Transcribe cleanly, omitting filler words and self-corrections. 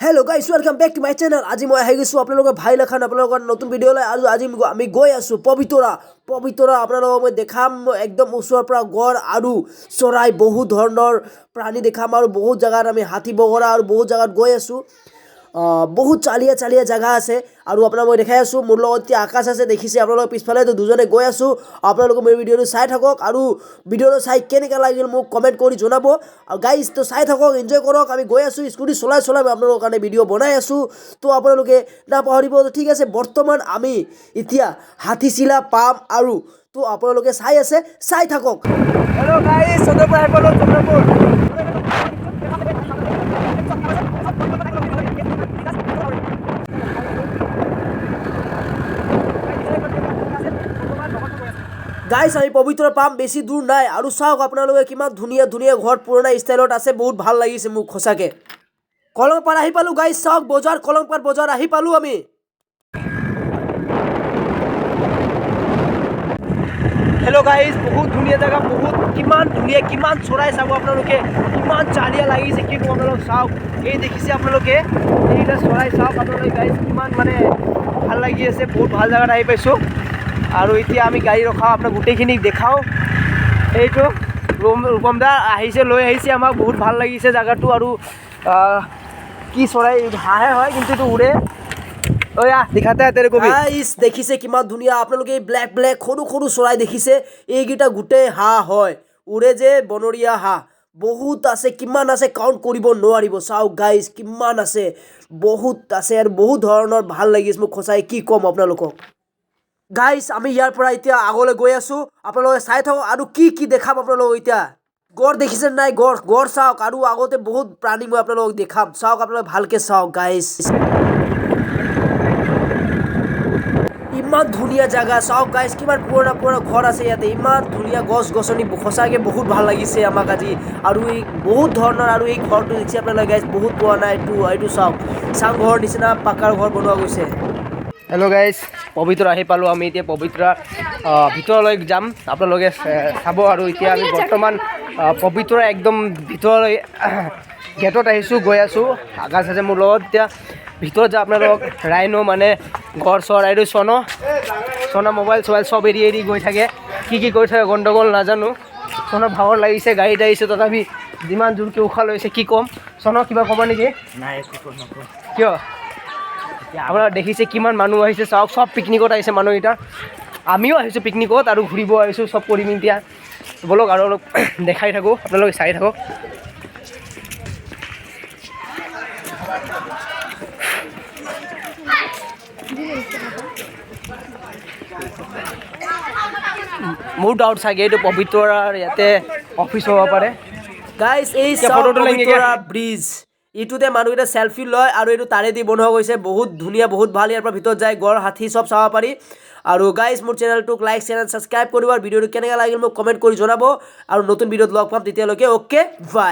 Hello guys, welcome back to my channel. আজি মই আহি গৈছোঁ আপোনালোকৰ ভাই লেখান আপোনালোকৰ নতুন ভিডিঅ'লৈ। আৰু আজি আমি গৈ আছোঁ পবিতৰা। পবিতৰা আপোনালোকক মই দেখাম একদম ওচৰৰ পৰা গড় আৰু চৰাই, বহুত ধৰণৰ প্ৰাণী দেখাম। আৰু বহুত জেগাত আমি হাতী, বগৰা আৰু বহুত জেগাত গৈ আছোঁ। বহুত চালিয়া চালিয়া জেগা আছে আৰু আপোনাক মই দেখাই আছোঁ। মোৰ লগত এতিয়া আকাশ আছে, দেখিছে আপোনালোকৰ পিছফালে। তো দুজনে গৈ আছোঁ। আপোনালোকে মোৰ ভিডিঅ'টো চাই থাকক আৰু ভিডিঅ'টো চাই কেনেকুৱা লাগিল মোক কমেণ্ট কৰি জনাব। আৰু গাইজ, তো চাই থাকক, এনজয় কৰক। আমি গৈ আছোঁ, স্কুটি চলাই চলাই মই আপোনালোকৰ কাৰণে ভিডিঅ' বনাই আছোঁ, তো আপোনালোকে নাপাহৰিব। ঠিক আছে, বৰ্তমান আমি এতিয়া হাতীচিলা পাম আৰু তো আপোনালোকে চাই আছে, চাই থাকক। হেল্ল' গাইজ, চন্দ্ৰপুৰ আহি পালোঁ, চন্দ্ৰপুৰ। গাইজ, আমি পবিতৰা পাম, বেছি দূৰ নাই। আৰু চাওক আপোনালোকে, কিমান ধুনীয়া ধুনীয়া ঘৰ পুৰণা ষ্টাইলত আছে, বহুত ভাল লাগিছে মোক সঁচাকৈ। কলংপাৰ আহি পালোঁ গাইজ, চাওক বজাৰ, কলংপাৰ বজাৰ আহি পালোঁ আমি। হেল্ল' গাইজ, বহুত ধুনীয়া জেগা, বহুত কিমান ধুনীয়া, কিমান চৰাই চাব আপোনালোকে, কিমান চালিয়া লাগিছে, কি ক'ম আপোনালোক। চাওক, এই দেখিছে আপোনালোকে, এইকেইটা চৰাই চাওক আপোনালোকে গাইজ, কিমান মানে ভাল লাগি আছে। বহুত ভাল জেগাত আহি পাইছোঁ। আৰু এতিয়া আমি গাড়ী ৰখাওঁ, আপোনাক গোটেইখিনি দেখাওঁ। এইটো ৰূপম দা আহিছে, লৈ আহিছে আমাক, বহুত ভাল লাগিছে জেগাটো। আৰু কি চৰাই, হাঁহে হয় কিন্তু এইটো উৰে। ঐ दिखाते हैं तेरे को भी। গাইজ, দেখিছে কিমান ধুনীয়া? আপোনালোকে এই ব্লেক ব্লেক সৰু সৰু চৰাই দেখিছে, এইকেইটা গোটেই হাঁহ হয়, উৰে যে বনৰীয়া হাঁহ। বহুত আছে, কিমান আছে কাউণ্ট কৰিব নোৱাৰিব। চাওক গাইজ, কিমান আছে, বহুত আছে আৰু বহুত ধৰণৰ। ভাল লাগিছে মোক সঁচাই, কি ক'ম আপোনালোকক। গাইজ, আমি ইয়াৰ পৰা এতিয়া আগলৈ গৈ আছোঁ, আপোনালোকে চাই থাকক। আৰু কি কি দেখাম আপোনালোকক এতিয়া? গড় দেখিছে নাই? গড়, গড় চাওক। আৰু আগতে বহুত প্ৰাণী মই আপোনালোকক দেখাম। চাওক আপোনালোকে, ভালকে চাওক গাইজ, ইমান ধুনীয়া জেগা। চাওক গাইজ, কিমান পুৰণা পুৰণা ঘৰ আছে ইয়াতে, ইমান ধুনীয়া গছ গছনি, সঁচাকৈ বহুত ভাল লাগিছে আমাক আজি। আৰু এই বহুত ধৰণৰ আৰু এই ঘৰটো দেখিছে আপোনালোকে গাইজ, বহুত পুৰণা এইটো। এইটো চাওক, চাংঘৰৰ নিচিনা পাকাৰ ঘৰ বনোৱা গৈছে। হেল্ল' গাইজ, পবিতৰা আহি পালোঁ আমি। এতিয়া পবিতৰা ভিতৰলৈ যাম, আপোনালোকে চাব। আৰু এতিয়া আমি বৰ্তমান পবিতৰা একদম ভিতৰলৈ গেটত আহিছোঁ, গৈ আছোঁ। আকাশ আছে মোৰ লগত। এতিয়া ভিতৰত যাম, আপোনালোকক ৰাইনো মানে গড় চৰ আৰু চন চনা মোবাইল চবাইল চব এৰি এৰি গৈ থাকে, কি কি কৰি থাকে গণ্ডগোল নাজানো। চনৰ ভাগৰ লাগিছে, গাড়ীত আহিছে, তথাপি যিমান জোৰকৈ উশাহ লৈছে, কি ক'ম। চন, কিবা ক'বা নেকি? নাই, একো নকওঁ। কিয়? আপোনাৰ দেখিছে কিমান মানুহ আহিছে, চাওক, চব পিকনিকত আহিছে মানুহকেইটা। আমিও আহিছোঁ পিকনিকত আৰু ঘূৰিব আহিছোঁ, চব কৰিম এতিয়া। ব'লক, আৰু অলপ দেখাই থাকোঁ, আপোনালোকে চাই থাকক। মোৰ ডাউট চাগে এইটো পবিতৰাৰ ইয়াতে অফিচ হ'ব পাৰে। গাইজ, এই এতিয়া photo টো লেংগে। পবিতৰা ব্ৰিজ, এইটোতে মানুহকেইটা চেলফি লয় আৰু এইটো তাৰেদি বনোৱা গৈছে। বহুত ধুনীয়া, বহুত ভাল। ইয়াৰ পৰা ভিতৰত যায় গড়, হাতী চব চাব পাৰি। আৰু গাইজ, মোৰ চেনেলটোক লাইক, চেনেল ছাবস্ক্ৰাইব কৰিব আৰু ভিডিঅ'টো কেনেকুৱা লাগিল মোক কমেণ্ট কৰি জনাব। আৰু নতুন ভিডিঅ'ত লগ পাম তেতিয়ালৈকে, অ'কে, বাই।